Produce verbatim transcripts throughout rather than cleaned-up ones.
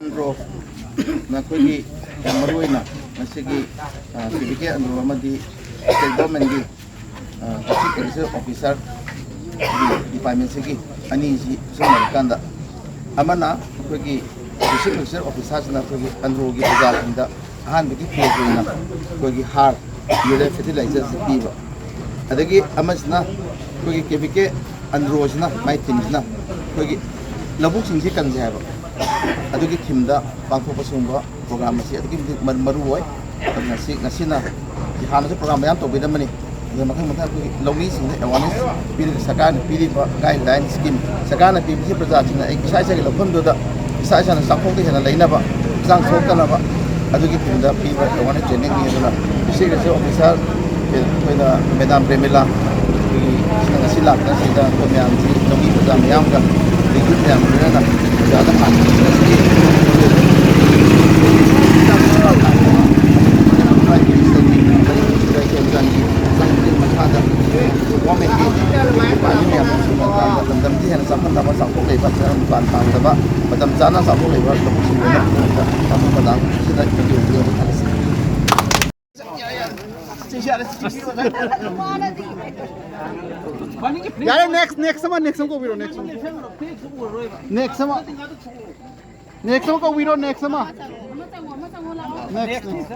ꯑꯟꯗ꯭ꯔꯣ, ꯅꯈꯣꯏꯒꯤ ꯌꯥꯝ ꯃꯔꯨ ꯑꯣꯏꯅ ꯉꯁꯤꯒꯤ, ꯑ, ꯁꯤ ꯕꯤ ꯀꯦ ꯑꯟꯗ꯭ꯔꯣ ꯑꯃꯗꯤ ꯁ꯭ꯇꯦꯠ ꯒꯣꯔꯃꯦꯟꯒꯤ, ꯑ, ꯗꯤꯁꯇ꯭ꯔꯤꯛ ꯑꯦꯒ꯭ꯔꯤꯀꯜꯆꯔ ꯑꯣꯐꯤꯁꯥꯔ ꯗꯤꯄꯥꯔꯠꯃꯦꯟꯁꯤꯒꯤ ꯑꯅꯤꯁꯤ ꯈꯨꯠꯁꯝꯅꯔꯀꯥꯟꯗ, ꯑꯃꯅ ꯑꯩꯈꯣꯏꯒꯤ ꯗꯤꯁꯇ꯭ꯔꯤꯛ ꯑꯦꯒ꯭ꯔꯤꯀꯜꯆꯔ ꯑꯣꯐꯤꯁꯥꯔꯁꯤꯅ ꯑꯩꯈꯣꯏꯒꯤ ꯑꯟꯗ꯭ꯔꯣꯒꯤ ꯄ꯭ꯔꯖꯥꯁꯤꯡꯗ ꯑꯍꯥꯟꯕꯒꯤ ꯐꯦꯁ ꯑꯣꯏꯅ ꯑꯩꯈꯣꯏꯒꯤ ꯍꯥꯔ, ꯌꯨꯔꯤꯌꯥ ꯐꯔꯇꯤꯂꯥꯏꯖꯔꯁꯤ ꯄꯤꯕ꯫ ꯑꯗꯒꯤ ꯑꯃꯁꯤꯅ ꯑꯩꯈꯣꯏꯒꯤ ꯀꯦ ꯕꯤ ꯀꯦ ꯑꯟꯗ꯭ꯔꯣꯁꯤꯅ, ꯃꯥꯏ ꯊꯤꯝꯁꯤꯅ ꯑꯩꯈꯣꯏꯒꯤ ꯂꯧꯕꯨꯛꯁꯤꯡꯁꯤ ꯀꯟꯁꯦ ꯍꯥꯏꯕ, ꯑꯗꯨꯒꯤ ꯊꯤꯝꯗ ꯄꯥꯡꯊꯣꯛꯄ ꯁꯤꯒꯨꯝꯕ ꯄ꯭ꯔꯣꯒ꯭ꯔꯥꯝ ꯑꯁꯤ ꯑꯗꯨꯛꯀꯤ ꯃꯇꯤꯛ ꯃꯔ-, ꯃꯔꯨ ꯑꯣꯏ꯫ ꯑꯗꯨꯅ ꯁꯤ ꯉꯁꯤꯅ, ꯍꯥꯟꯅꯁꯨ ꯄ꯭ꯔꯣꯒ꯭ꯔꯥꯝ ꯃꯌꯥꯝ ꯇꯧꯕꯤꯔꯝꯕꯅꯤ, ꯑꯗꯨꯅ ꯃꯊꯪ ꯃꯊꯪ ꯑꯩꯈꯣꯏꯒꯤ ꯂꯧꯃꯤꯁꯤꯡꯗ ꯑꯦꯋꯥꯔꯅꯦꯁ ꯄꯤꯔꯒ, ꯁꯔꯀꯥꯔꯅ ꯄꯤꯔꯤꯕ ꯒꯥꯏꯗꯂꯥꯏꯟ ꯁ꯭ꯀꯤꯝ, ꯁꯔꯀꯥꯔꯅ ꯄꯤꯕꯁꯤ ꯄ꯭ꯔꯖꯥꯁꯤꯡꯅ ꯑꯩ ꯏꯁꯥ ꯏꯁꯥꯒꯤ ꯂꯧꯐꯝꯗꯨꯗ ꯏꯁꯥ ꯏꯁꯥꯅ ꯆꯥꯛꯈꯣꯛꯇ ꯍꯦꯟꯅ ꯂꯩꯅꯕ, ꯍꯛꯆꯥꯡ ꯁꯣꯛꯇꯅꯕ, ꯑꯗꯨꯒꯤ ꯊꯤꯝꯗ ꯄꯤꯕ ꯑꯦꯋꯥꯔꯅꯦꯁ ꯇ꯭ꯔꯦꯅꯤꯡꯅꯤ꯫ ꯑꯗꯨꯅ ꯗꯤꯁꯇ꯭ꯔꯤꯛ ꯑꯦꯒ꯭ꯔꯤꯀꯜꯆꯔ ꯑꯣꯐꯤꯁꯥꯔ ꯑꯩꯈꯣꯏꯅ ꯃꯦꯗꯥꯝ ꯄ꯭ꯔꯦꯃꯤꯂꯥ, ꯑꯩꯈꯣꯏꯒꯤ ꯉꯁꯤ ꯂꯥꯛꯇꯅꯁꯤꯗ ꯑꯩꯈꯣꯏ ꯃꯌꯥꯝꯁꯤ ꯂꯧꯃꯤ ꯄ꯭ꯔꯖꯥ ꯃꯌꯥꯝꯒ, ꯑꯗꯒꯤ ꯌꯨꯠ ꯃꯌꯥꯝꯒ ꯂꯣꯏꯅꯅ ꯑꯣꯖꯥꯗ ꯍꯥꯟꯅ ꯃꯈꯥꯗ ꯒꯣꯔꯃꯦꯟꯒꯤ ꯗꯤꯄꯥꯔꯠꯃꯦꯟ ꯃꯌꯥꯝ ꯑꯁꯤꯅ ꯂꯝꯗꯝꯁꯤ ꯍꯦꯟꯅ ꯆꯥꯎꯈꯠꯅꯕ, ꯆꯥꯎꯊꯣꯛ ꯂꯩꯕ, ꯃꯄꯥꯟ ꯇꯥꯡꯗꯕ, ꯃꯇꯝ ꯆꯥꯅ ꯆꯥꯎꯊꯣꯛ ꯂꯩꯕ ꯂꯧꯎ ꯁꯤꯡꯎꯕ ꯊꯥꯡꯃꯩꯕꯟ ꯁꯤꯗ ꯊꯥꯡꯒꯦ ꯍꯥꯏꯅ ꯈꯜꯂꯤ꯫ ꯌꯥꯔꯦ, next, next ꯑꯃ, next ꯑꯃ ꯀꯧꯕꯤꯔꯣ, next ꯑꯃ꯫ Next ꯑꯃ, next ꯑꯃ ꯀꯧꯕꯤꯔꯣ, next ꯑꯃ꯫ Next, next.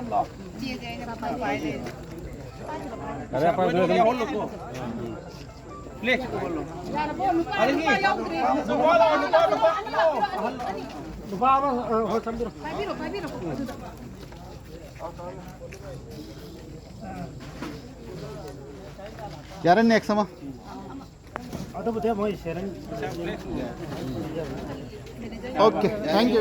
ꯌꯥꯔꯦ, next ꯑꯃ꯫ ꯑꯗꯨꯕꯨꯗꯤ ꯃꯣꯏ sharing. Okay, thank you.